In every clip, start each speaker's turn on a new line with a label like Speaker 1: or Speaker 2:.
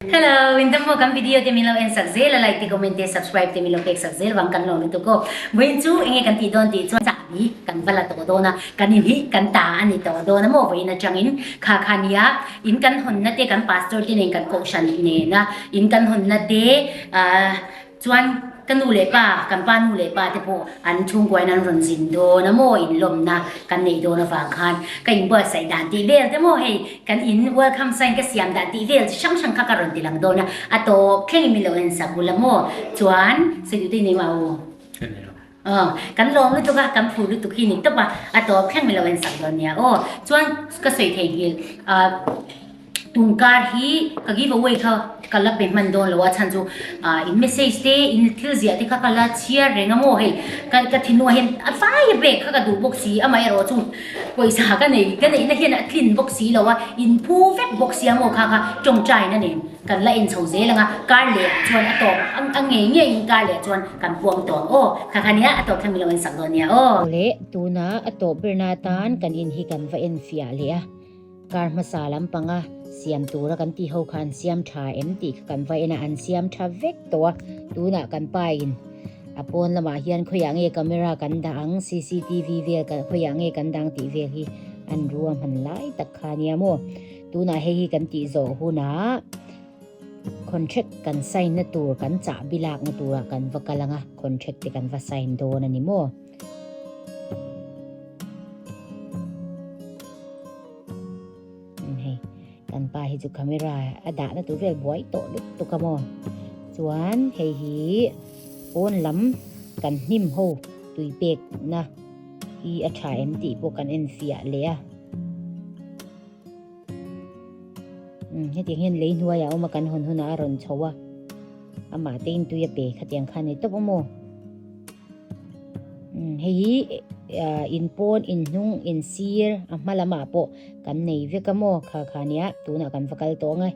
Speaker 1: Hello, in dam maw kan video te min lo en sak zel a like te comment te subscribe te min lo pek sak zel vang kan lawm lutuk aw. Vawiin chu enge kan tih dawn tih chuan chahbi kan va la tawh dawn a, kan in hi kan ta a ni tawh dawn a maw vawiin atangin kha kha nia in kan hawnna te kan pastor te nen kan kohhran nena in kan hawnna te ah Chuan ka nu leh pa, kan pa nu leh pa te pawh an chhungkuain an rawn zin dawn a maw, inlawmna kan neih dawn avang khan ka inbuatsaih dan tih vel te maw hei kan in welcome sign ka siam dan tih vel chi hrang hrang kha ka rawn ti lang dawn a, a tawp thlengin min lo en sak ula maw, chuan sawi duh te nei mah u?
Speaker 2: Ka nei lo.
Speaker 1: Aw, kan lawm lutuk a, kan phur lutuk hi ni tawp a, a tawp thleng min lo en sak dawn nia aw, chuan ka sawi theihnghilh ah. Tungkar hi ka give away kha ka la pe hman dawn lo a chhan chu ah in message te in thil ziah te kha ka la chhiar reng a maw hei ka ka thinlungah hian a fai a pek kha ka duh bawk si amaherawh chu pawisa ka nei ka neihna hian a tlin bawk si lo a in phu vek bawk sia maw kha kha tawngtaina nen kan la en chho zel ang a kar leh chuan a tawp a ngei ngei in kar leh chuan kan puang tawh ang aw kha kha nia a tawp thla min lo en sak dawn nia aw.
Speaker 3: Awle tuna a tawp berna atan kan in hi kan va en fiah leh a. Kar hmasa lampanga siam tura kan tih ho kha an siam tha em tih kha kan va en a, an siam tha vek tawh a, tunah kan pa in a pawn lamah hian khawiah nge camera kan dah ang, cctv vel khawiah nge kan dah ang tih vel hi an ruahman lai tak kha a nia maw. Tunah hei hi kan tih zawh hunah contract kan sign na tur kan chahbi lakna turah kan va kal ang a, contract te kan va sign dawn a ni maw. Hei kan pa hi chu camera a dah na tur vel buai tawh lutuk a maw chuan hei hi pawn lam kan hnim ho tui pek na hi a tha em tih pawh kan en fiah leh a hetiang hian lei hnuaiah a awm a kan hawn hunah a rawn chho a amah te in tui a pe khatiang kha a ni tawp a maw. Hei hi in pawn in hnung in sir a hma lamah pawh kan nei vek a maw kha kha nia tunah kan va kal tawh ang e.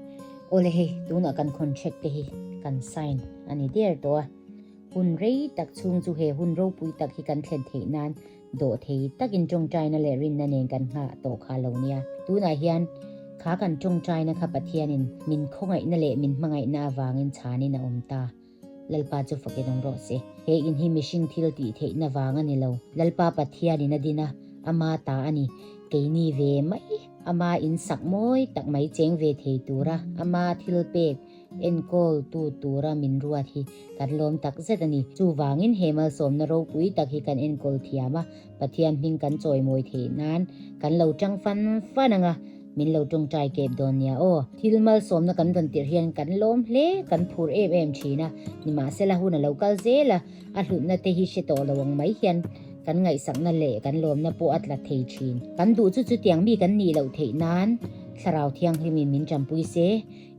Speaker 3: Awle hei tunah kan contract te hi kan sign a ni der tawh a, hun rei tak chhung chu he hun ropui tak hi kan thlen theih nan dawh thei takin tawngtaina leh rinna nen kan nghah tawh kha lo nia. Tunah hian kha kan tawngtaina kha Pathianin min khawngaihna leh min hmangaihna avangin chhanin a awm ta. Lalpa chu fakin awm rawh se. He in hi mihring thil tih theihna vang a ni lo. Lalpa Pathianin a din a, ama ta a ni. Keini ve mai, ama in sak mawi tak mai cheng ve thei tura ama thil pek enkawl tu tura min ruat hi kan lawm tak zet a ni. Chuvangin he malsawmna ropui tak hi kan enkawl thiam a, Pathian hming kan chawimawi theih nan kan lo tang fan fan ang a. Min lo tawngtai kep dawn nia aw. Thil malsawmna kan rawn tirh hian kan lawm hle, kan phur em em thin a. Nimahsela hun a lo kal zel a, a hlutna te hi hre tawh lo ang mai hian kan ngaihsakna leh kan lawmna pawh a tla thei thin. Kan duh chu chutiang mi kan nih loh theih nan Thlarau Thianghlimin min tanpui se.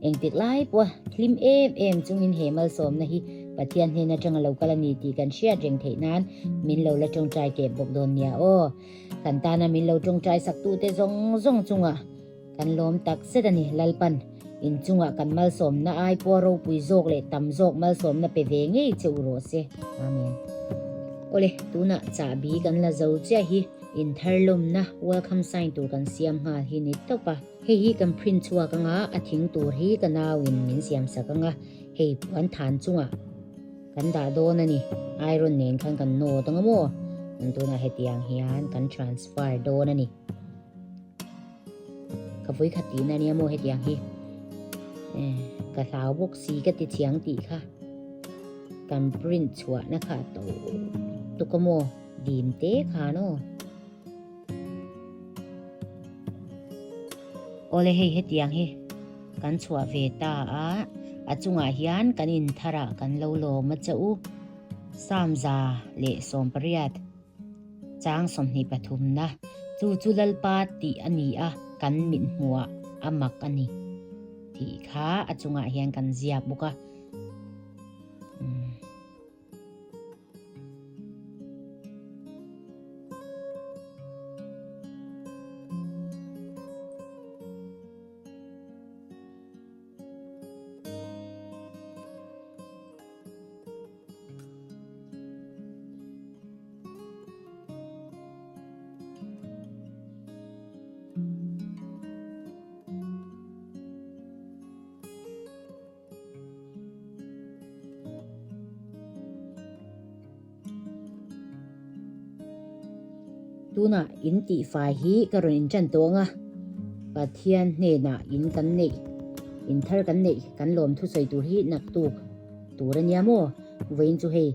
Speaker 3: Engtik lai pawha hlim em em chungin he malsawmna hi Pathian hnen atanga lo kal a ni tih kan hriat reng theih nan min lo la tawngtai kep bawk dawn nia aw. Kan tana min lo tawngtai saktute zawng zawng chungah kan lawm tak zet a ni. Lalpan in chungah kan malsawmna ai pawh ropui zawk leh tam zawk malsawmna pe ve ngei che u rawh se. Amen. Awle, tunah chahbi kan la zo chiah hi intharlawmna welcome sign tur kan siam nghal hi ni tawp a. Hei hi kan print chhuak anga a thing tur hi ka nauin min siam sak anga hei puan than chungah Kan dah dawn a ni. Iron nen khan kan nawt ang a maw? An tunah hetiang hian kan transfer dawn a ni. Ka vui khat tihna a nia maw hetiang hi. Eh, ka hlau bawk si ka ti thiang tih kha. Kan print chhuahna kha a to tuk a maw? Dim te khan aw. Awle hei hetiang hi kan chhuah ve ta a, a chungah hian kan in tharah kan lo lawm a che u. Samza leh 18 chang 23 na chu chu Lalpa tih a ni a, kan mithmuhah a mak a ni tih kha a chungah hian kan ziak bawk a. Tunah in tihfai hi ka rawn inṭan tawh ang a, Pathian hnenah in kan neih, in thar kan neih, kan lawm thusawi tur hi naktuk tur a nia maw? Vawiin chu hei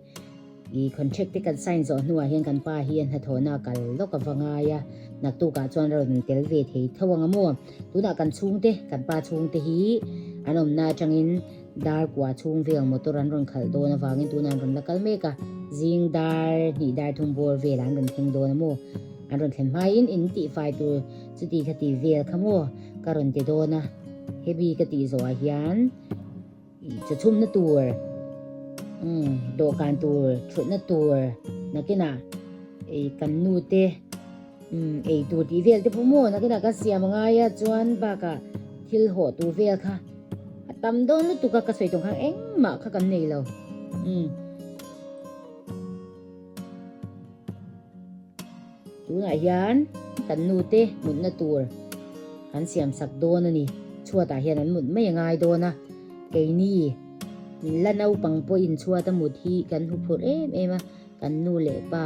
Speaker 3: i contract te kan sign zawh hnuah hian kan pa hi a hnathawhna a kal lawk a va ngai a, naktukah chuan a rawn tel ve thei tho ang a maw? Tunah kan chhungte, kan pa chhungte hi an awmna atangin dar kua chhung vel motor an rawn khalh dawn avangin tunah an rawn la kal mek a, zing dar hnih dar thum bawr velah an rawn thleng dawn a maw? An rawn thlen hmaiin in tihfai tur chuti kha ti vel kha maw ka rawn ti dawn a, heavy ka tih zawhah hian Chaw chhumna tur, umm dawhkan tur, thutna tur, nakinah ei kan nu te umm ei tur tih vel te pawh maw nakinah ka siam a ngai a chuan bakah thil hawh tur vel kha a tam dawn lutuk a ka sawi tawng khan engmah kha kan nei lo umm. Tunah hian kan nu te mutna tur kan siam sak dawn a ni. Chhuatah hian an mut mai a ngai dawn a, keini la naupang pawhin chhuata mut hi kan hu phurh em em a, kan nu leh pa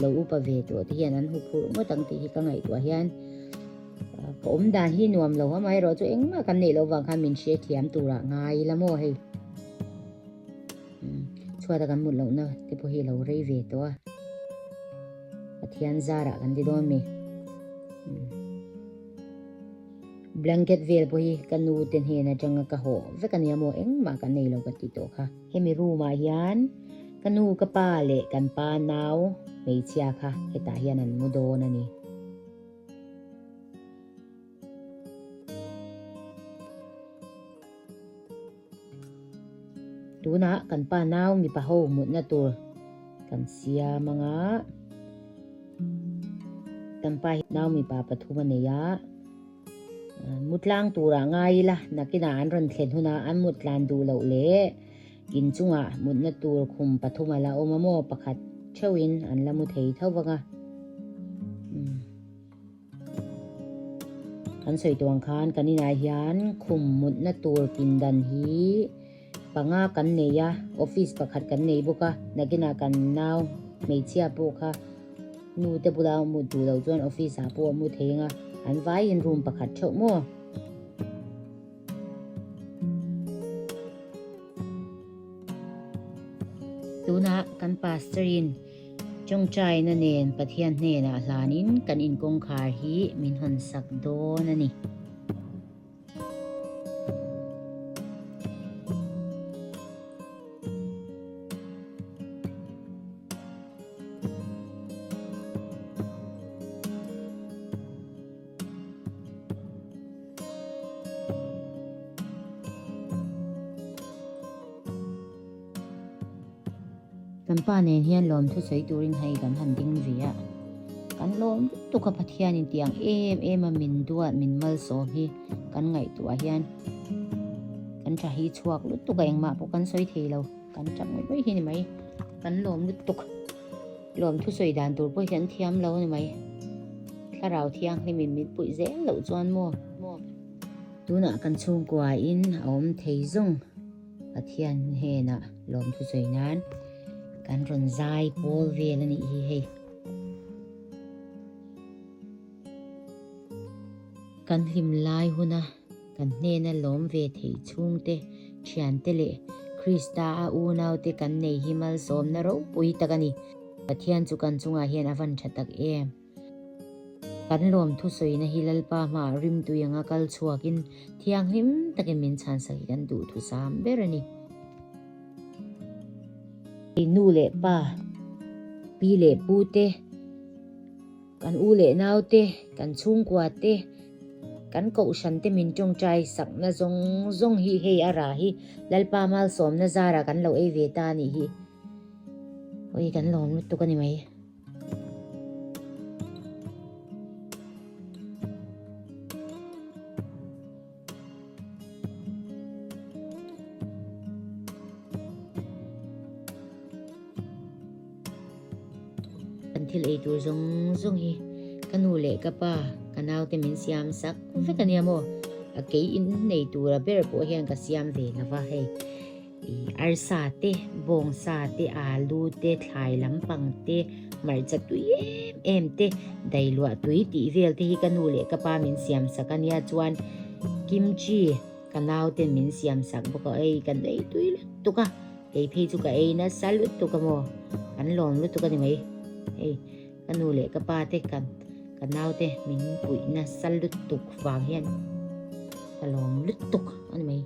Speaker 3: lo upa ve tawh te hian an hu phurh ngawt ang tih hi ka ngaihtuah hian ka awm dan hi nuam lo amaherawh chu engmah kan neih loh vang khan min hrethiam turah ngai ila maw hei. Chhuata kan mut lohna te pawh hi a lo rei ve tawh a, Pathian zarah kan ti dawn mi. Blanket vel pawh hi ka nu te hnen atanga ka hawh vek a nia maw engmah kan nei lo ka ti tawh kha. Hemi room ah hian ka nu ka pa leh kan pa nau hmeichhia kha hetah hian an mu dawn a ni. Tunah kan pa nau mipa ho mutna tur kan siam ang a, kan pa hi nau mipa pathum a nei a, mutlang turah ngai ila nakinah an rawn thlen hunah an mut tlan duh loh leh inchungah mutna tur khum pathum a la awm a maw pakhat theuhin an la mu thei tho vang a. Kan sawi tawh ang khan kan inah hian khum mutna tur pindan hi panga kan nei a, office pakhat kan nei bawk a, nakinah kan nau hmeichhia pawh kha nu te bula mut duh loh chuan office ah pawh a mu thei ang a, an vaiin room pakhat theuh maw. Tunah kan pastor in tawngtaina nen Pathian hnenah hlanin kan inkawngkhar hi min hawn sak dawn a ni. Kan pa nen hian lawm thusawi turin hei kan han ding ve a, kan lawm lutuk a Pathianin tiang em em a min duat min malsawm hi kan ngaihtuah hian kan tha hi chhuak lutuk a engmah pawh kan sawi thei lo kan tap ngawih ngawih hi ni mai kan lawm lutuk. Lawm thusawi dan tur pawh hi an thiam lo a ni mai. Thlarau thianghlimin min puih zel loh chuan maw? Tunah kan chhungkuain a awm thei zawng Pathian hnenah lawm thusawi nan kan rawn zai pawl vel a nih hi hei. Kan hlim lai huna kan hnena lawm ve thei chhungte, thiante leh Krista a unaute kan nei hi malsawmna ropui tak a ni. Pathian chu kan chungah hian a van tha tak em? Kan lawm thusawina hi Lalpa hmaah rimtui anga kal chhuakin thianghlim takin min chhansak hi kan duhthusam ber a ni. Nu leh pa, pi leh pute, Kan u leh nau te, kan chhungkua te, kan kohhran te min tawngtai sakna zawng zawng hi hei a rah hi Lalpa malsawmna zarah kan lo ei ve ta a nih hi. Awi kan lawm lutuk a ni mai. Kan thil ei tur zawng zawng hi ka nu leh ka pa ka naute min siam sak vek a nia maw? A kei in nei tura ber pawh hian ka siam ve lo va hei ih arsa te bawngsa te alu te thlai lampang te. Hmarcha tui em em te, dailuah tui tih vel te hi ka nu leh ka pa min siam sak a nia chuan kimchi ka nau ten min siam sak bawk a, ei kan ei tui lutuk a, kei phei chu ka ei nasa lutuk a maw, kan lawm lutuk a ni mai hei ka nu leh ka pa te kan ka nau te min puih nasa lutuk vang hian ka lawm lutuk a ni mai.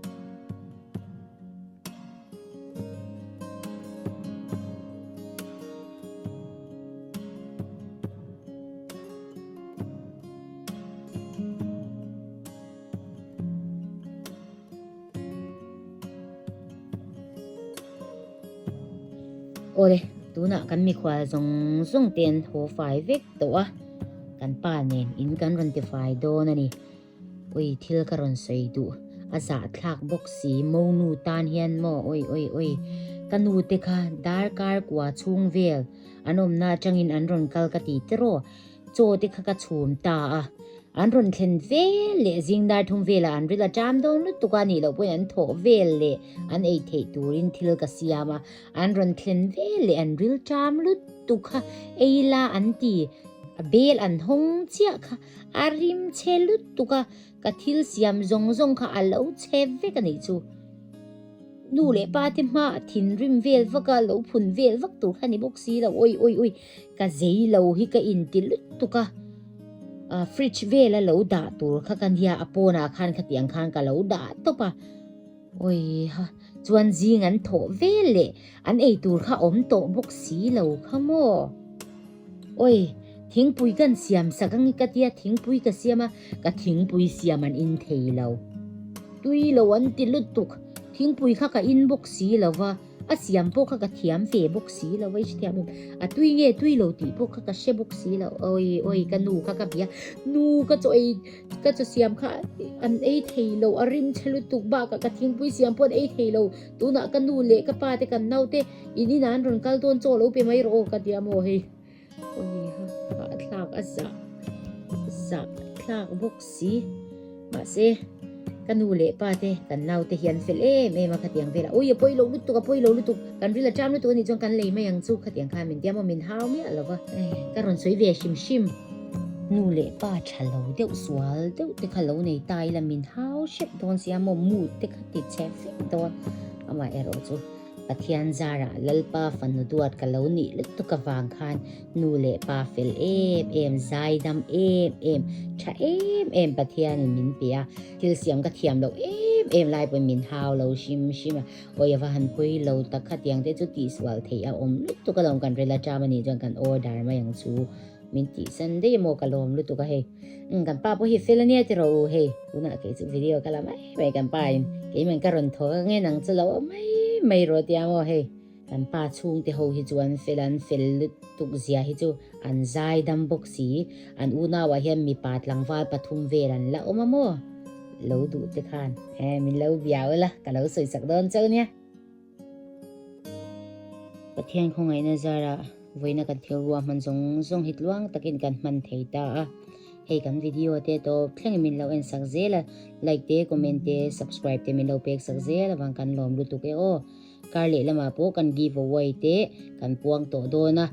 Speaker 3: Awle, tunah kan mikhual zawng zawng te an haw fai vek tawh a, kan pa nen in kan rawn ti fai dawn a ni. Ui thil ka rawn sawi duh a zahthlak bawk si monu tan hian maw oi oi oi ka nu te kha darkar kua chhung vel an awmna atangin an rawn kal ka ti tiraw chaw te kha ka chhum ta a an rawn thlen vel leh zing dar thum velah an ril a ṭam dawn lutuk a nih loh pawhin an thawh vel leh an ei theih turin thil ka siam a an rawn thlen vel leh an ril ṭam lutuk kha ei la an ti a bel an hawng chiah kha. A rim chhe lutuk a, ka thil siam zawng zawng kha a lo chhe vek a nih chu. Nu leh pa te hma a thinrim vel vak a, lo phun vel vak tur kha ni bawk si lo, oi oi oi, ka zei lo hi ka inti lutuk a. Fridge vela lo dah tur kha ka nia, a pawnah khan khatiang khan ka lo dah tawp a. Oi ha, chuan zing an thawh vel leh an ei tur kha awm tawh bawk si lo kha maw? Oi, thingpui kan siam sak ang i ka tia thingpui ka siam a, ka thingpui siam an in thei lo. Tui lo an ti lutuk, thingpui kha ka in bawk si lo va. A siam pawh kha ka thiam ve bawk si lo a, i hrethiam em? A tui nge tui lo tih pawh kha ka hre bawk si lo. Awi awi ka nu kha ka bia, nu ka chaw ei ka chaw siam kha an ei thei lo, a rim chhe lutuk bakah ka thingpui siam pawh an ei thei lo. Tunah ka nu leh ka pa te kan naute in inah an rawn kal dawn chaw lo pe mai rawh aw ka ti a maw hei. Awi ha hahthlak a zah zah thlak bawk si mahse ka nu leh pa te kan nau te hian fel em em a khatiang velah ui a pawi lo lutuk a pawi lo lutuk kan ril a ṭam lutuk anih chuan kan lei mai ang chu khatiang khan min tiam aw min hau miah lo va ka rawn sawi ve hrim hrim. Nu leh pa tha lo deuh sual deuh te kha lo nei ta ila min hau hrep dawn sia maw mood te kha ti chhe vek dawn amaherawh chu. Pathian zarah Lalpa fanu duat ka lo nih lutuk avang khan nu leh pa fel em em, zaidam em em, tha em em Pathianin min pe a, thil siam ka thiam loh em em lai pawhin min hau lo hrim hrim a, awi ava han pawi lo tak khatiang te chu tihsual theih a awm lutuk alawm kan rel aṭam anih chuan kan order mai ang chu min tihsan daih emaw ka lawm lutuk a hei. Umm kan pa pawh hi fel ania ti rawh u hei tunah kei chu video ka la mai mai kan pa in keiman ka rawn thawk ang e nang chu lo awm mai mai rawh tia maw hei kan pa chhungte ho hi chu an fel an fel lutuk zia hi chu an zai dam bawk si an unau ah hian mipa tlangval pathum vel an la awm a maw lo duh te khan e min lo bia ula ka lo sawi sak dawn chauh nia. Pathian khawngaihna zarah vawiina kan thil ruah hman zawng zawng hi tluang takin kan hman thei ta a. Hei kan video te tawp thlengin min lo en sak zel a, like te, comment te, subscribe te min lo pek sak zel avang kan lawm lutuk e aw. Kar leh lamah pawh kan give away te kan puang tawh dawn a,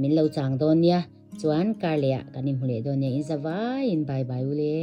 Speaker 3: min lo chang dawn nia. Chuan kar lehah kan inhmu leh dawn nia, in za vaiin bye bye ule.